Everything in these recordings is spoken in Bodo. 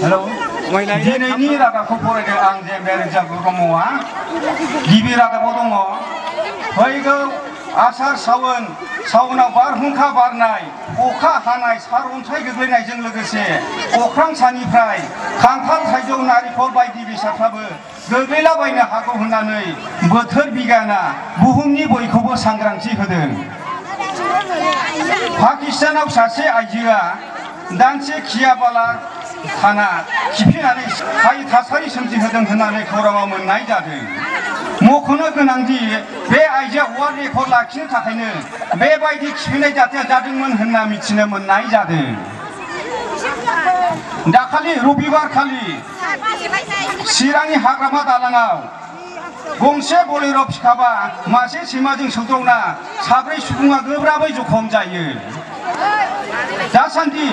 हेलौ दिनैनि रादाबखौ फरायदों आं जे मेरेजा ब्रह्मआ गिबि रादाबाव दङ फैगौ आसार सावनाव बारहुंखा बारनाय अखा हानाय सारअन्थाइ गोग्लैनायजों लोगोसे अख्रां सानिफ्राय खान्थाल थाइजौ नारिखल बायदि बेसादफ्राबो गोग्लैलाबायनो हागौ होननानै बोथोर बिगियाना बुहुमनि बयखौबो सांग्रांथि होदों। पाकिस्तानाव सासे आइजोआ दानसे खियाबाला खाना खिफिनानै हाय थासारि सोमजिहोदों होननानै खौराङाव मोननाय जादों। मख'नो गोनांदि बे आइजोआ वर्ल्ड रेकर्ड लाखिनो थाखायनो बेबायदि खिफिनाय जाथाया जादोंमोन होनना मिथिनो मोननाय जादों। दाखालि रबिबार खालि चिरांनि हाग्रामा दालाङाव गंसे बलेर' पिकआपआ मासे सैमाजों सौदावना 7 सुबुङा गोब्राबै जखम जायो। दासान्दि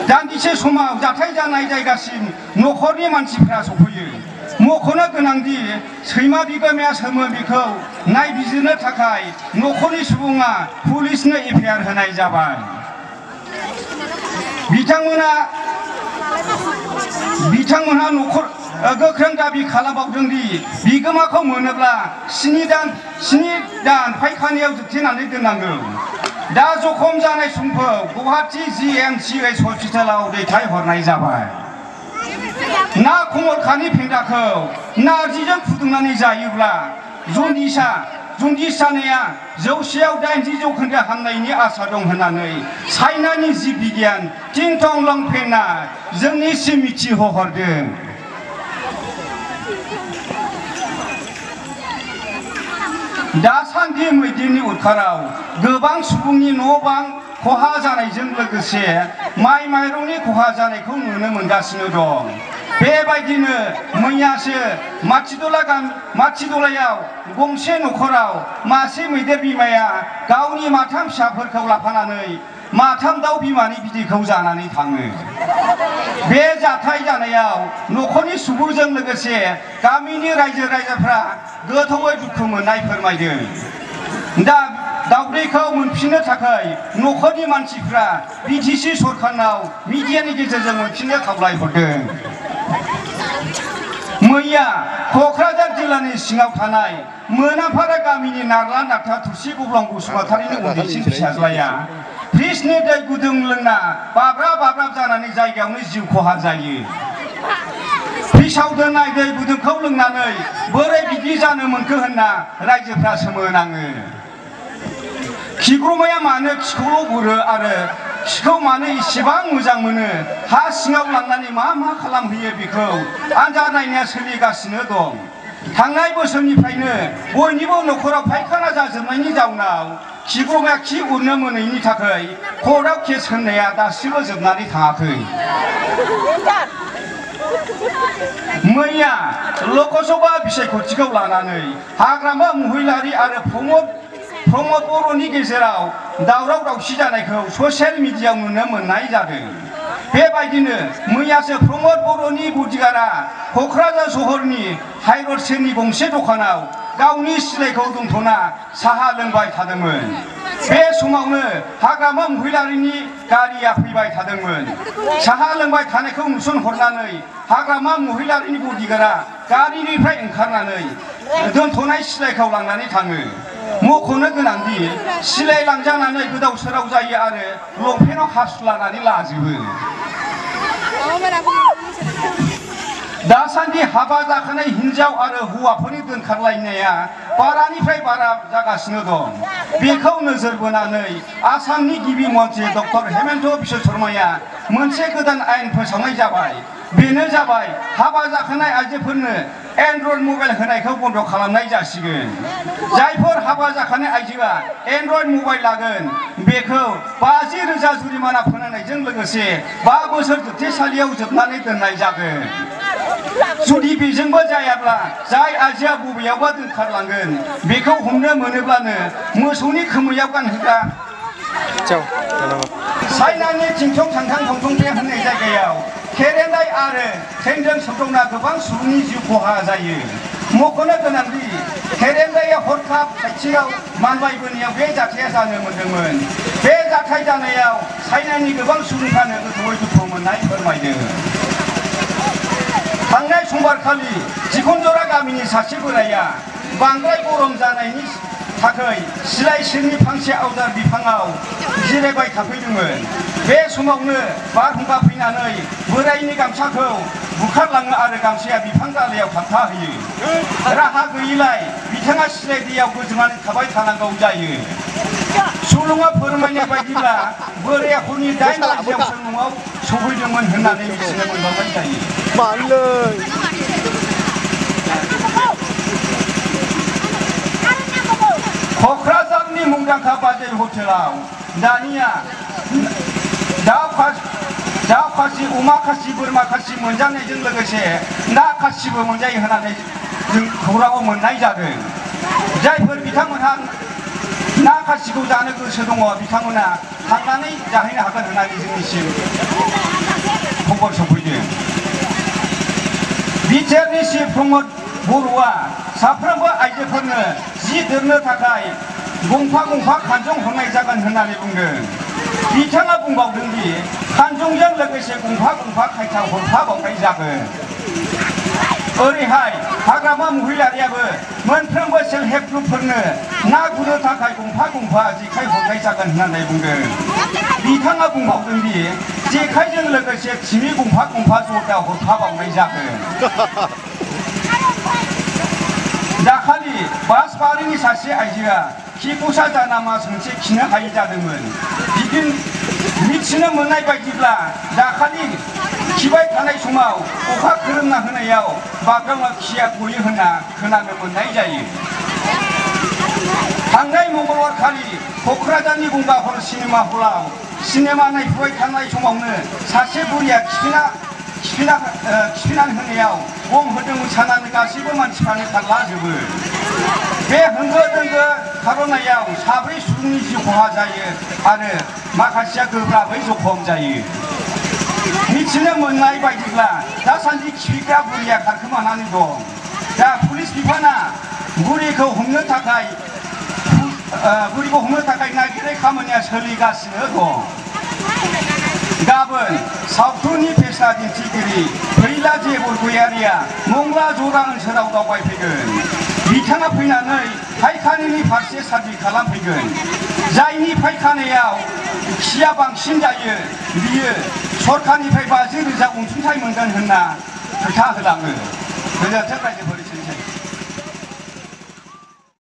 दान्दिसे समाव जाथाय जानाय जायगासिम न'खरनि मानसिफ्रा सफैयो। मख'नो गोनांदि सैमा बिगोमाया सोरमोन बेखौ नायबिजिरनो थाखाय न'खरनि सुबुङा पुलिसनो एफआइआर होनाय जाबाय। बिथांमोनहा गोख्रों दाबि खालामबावदों दि बिगोमाखौ मोनोब्ला 7 दान फायखानायाव जोबथेनानै दोननांगौ। दा जखम जानाय सुबुंखौ गुवाहाटी GMCH हस्पिटालाव दैथायहरनाय जाबाय। ना कमलखातनि फेन्दाखौ नारजिजों फुदुंनानै जायोब्ला जन्दिस जानाया 100आव 80% हामनायनि आसा दं होननानै चाइनानि जिब बिगियान टिंटं लंफेनआ जोंनिसिम मिथिहोहरदों। दासान्दि मैदेरनि उदखाराव गोबां सुबुंनि न' बां खहा जानायजों लोगोसे माइ माइरंनि खहा जानायखौ नुनो मोनगासिनो दं। बेबायदिनो मैयासो माथिदलायाव गंसे न'खराव मासे मैदेर बिमाया गावनि 3 फिसाफोरखौ लाफानानै 3 दाउ बिमानि बिदैखौ जानानै थाङो। बे जाथाय जानायाव न'खरनि सुबुंजों लोगोसे गामिनि रायजो राजाफ्रा गोथौयै दुखु मोननाय फोरमायदों। दा दाउदैखौ मोनफिननो थाखाय न'खरनि मानसिफ्रा BTC सरकारनाव मिडियानि गेजेरजों मोनफिननो खावलायहरदों। मैया क'क्राझार जिल्लानि सिङाव थानाय मोनाफारा गामिनि नारला डाक्टार थुलसि गब्लं बसुमतारिनि उन्दैसिन फिसाज्लाया फ्रिजनि दै गुदुं लोंना बाब्राब जानानै जायगायावनो जिउ खहा जायो। फ्रिजआव दोननाय दै गुदुंखौ लोंनानै बोरै बिदि जानो मोनखो होनना रायजोफ्रा सोमोनाङो। खिग्रमाया मानो खिखौल' गुरो आरो खिखौ मानो इसेबां मोजां मोनो? हा सिङाव लांनानै मा खालामहैयो बेखौ आनजाद नायनाया सोलिगासिनो दं। थांनाय बोसोरनिफ्रायनो बयनिबो न'खराव फायखाना जाजोबनायनि जाउनाव खिग्रमाया खि उरनो मोनैनि थाखाय कर्टआव केस होनाया दासिमबो जोबनानै थाङाखै। मैया लकसभा बिसायख'थिखौ लानानै हाग्रामा महिलारि आरो प्रमद बर'नि गेजेराव दावराव दावसि जानायखौ ससियेल मिडियायाव नुनो मोननाय जादों। बेबायदिनो मैयासो प्रमद बर'नि बडिगार्डआ क'क्राझार सहरनि हाइरड सेरनि गंसे दखानाव गावनि सिलाइखौ दोनथ'ना साहा लोंबाय थादोंमोन। बे समावनो हाग्रामा महिलारिनि गारिया फैबाय थादोंमोन। साहा लोंबाय थानायखौ नुसनहरनानै हाग्रामा महिलारिनि बडिगार्डआ गारिनिफ्राय ओंखारनानै दोनथ'नाय सिलाइखौ लांनानै थाङो। मख'नो गोनांदि सिलाइ लांजानानै गोदाव सोराव जायो आरो लंपेन्टआव हासुलानानै लाजोबो। दासान्दि हाबा जाखानाय हिन्जाव आरो हौवाफोरनि दोनखारलायनाया बारानिफ्राय बारा जागासिनो दं। बेखौ नोजोर बोनानै आसामनि गिबि मन्थ्रि डक्टर हेमन्त बिश्व शर्माया मोनसे गोदान आयेन फोसावनाय जाबाय। बेनो जाबाय हाबा जाखानाय आइजोफोरनो एन्ड्रइड मबाइल होनायखौ बन्द' खालामनाय जासिगोन। जायफोर हाबा जाखानाय आइजोआ एन्ड्रइड मबाइल लागोन बेखौ 50,000 जुरिमाना फोनांनायजों लोगोसे 5 बोसोर जोबथेसालियाव जोबनानै दोननाय जागोन। जुदि बेजोंबो जायाब्ला जाय आइजोआ बबेयावबा दोनखारलांगोन बेखौ हमनो मोनोब्लानो मोसौनि खोमैयाव गानहोग्रा चाइनानि टिंटं थांथां थंथंपे होननाय जायगायाव खेरेन्दाय आरो ट्रेनजों सौदावना गोबां सुबुंनि जिउ खहा जायो। मख'नो गोनांदि 세련되게 हरखाब खाथियाव मानबायबोनायाव बे जाथाया जानो मोन्दोंमोन। बे जाथाय जानायाव चाइनानि गोबां सुबुंफ्रानो गोथौयै दुखु मोननाय फोरमायदों। थांनाय समबारखालि जिखनजरा गामिनि सासे बोराया बांद्राय गरम जानायनि थाखाय सिलाइ सेरनि फांसे आवजार बिफाङाव जिरायबाय थाफैदोंमोन। बे समावनो बारहुंखा फैनानै बोरायनि गामसाखौ बुखारलाङो आरो गामसाया बिफां दालायाव थाबथाहोयो। राहा गैयैलाय बिथाङा सिलाइ दैयाव गोजोमनानै थाबाय थानांगौ जायो। सुलुङा फोरमायनाय बायदिब्ला बोराया हरनि 8 बाजियावसो न'आव सौफैदोंमोन होननानै मिथिनो मोनबावनाय जायो। क'क्राझारनि मुंदांखा बाजै हटेलाव दानिया दाउ खासि, अमा खासि, बोरमा खासि मोनजानायजों लोगोसे ना खासिबो मोनजायो होननानै जों खौराङाव मोननाय जादों। जायफोर बिथांमोनहा ना खासिखौ जानो गोसो दङ बिथांमोना थांनानै जाहैनो हागोन होननानै जोंनिसिम खबर सफैदों। बिटिआरनि चिफ प्रमद बर'आ साफ्रोमबो आइजोफोरनो जि दोननो थाखाय गंफा गंफा खानजं हरनाय जागोन होननानै बुंदों। बिथाङा बुंबावदों दि खानजंजों लोगोसे गंफा गंफा खायथा हरफाबावनाय जागोन। ओरैहाय हाग्रामा महिलारियाबो मोनफ्रोमबो सेल्फ हेल्प ग्रुपफोरनो ना गुरनो थाखाय गंफा गंफा जेखाइ हरनाय जागोन होननानै बुंदों। बिथाङा बुंबावदों दि जेखाइजों लोगोसे थिमि गंफा गंफा जदा हरफाबावनाय जागोन। दाखालि बासबारिनि सासे आइजोआ खिखरसा जाना मास मोनसे खिनो हायै जादोंमोन। मिथिनो मोननाय बायदिब्ला दाखालि खिबाय थानाय समाव अखा खोरोमना होनायाव बाग्रावना खिया गयो होनना खोनानो मोननाय जायो। थांनाय मंगलबारखालि क'क्राझारनि गंगा हल सिनेमा हलाव सिनेमा नायफुबाय थानाय समावनो सासे बुरिया खिफिनानै होनायाव गम होदोंमोन साननानै गासैबो मानसिफ्रानो खारलाजोबो। बे होंगो दोंगो खारनायाव 7 सुबुंनि जिउ खहा जायो आरो माखासेया गोब्राबै जखम जायो। मिथिनो मोननाय बायदिब्ला दासान्दि खिफिग्रा बुरिया खारखोमानानै दं। दा पुलिस बिफाना बुरिखौ हमनो थाखाय नागिरनाय खामानिया सोलिगासिनो दं। गाबोन सावथुननि फेस्ला दिन्थिगिरि फैलाजे बरगयारिया मंगला जरा ओनसोलाव दावबायफैगोन। बिथाङा फैनानै फायखानानि फारसे सार्भे खालामफैगोन। जायनि फायखानायाव खिया बांसिन जायो बियो सरकारनिफ्राय 50,000 अनसुंथाइ मोनगोन होनना खोथा होलाङो। गोजोन्थों रायजोफोर।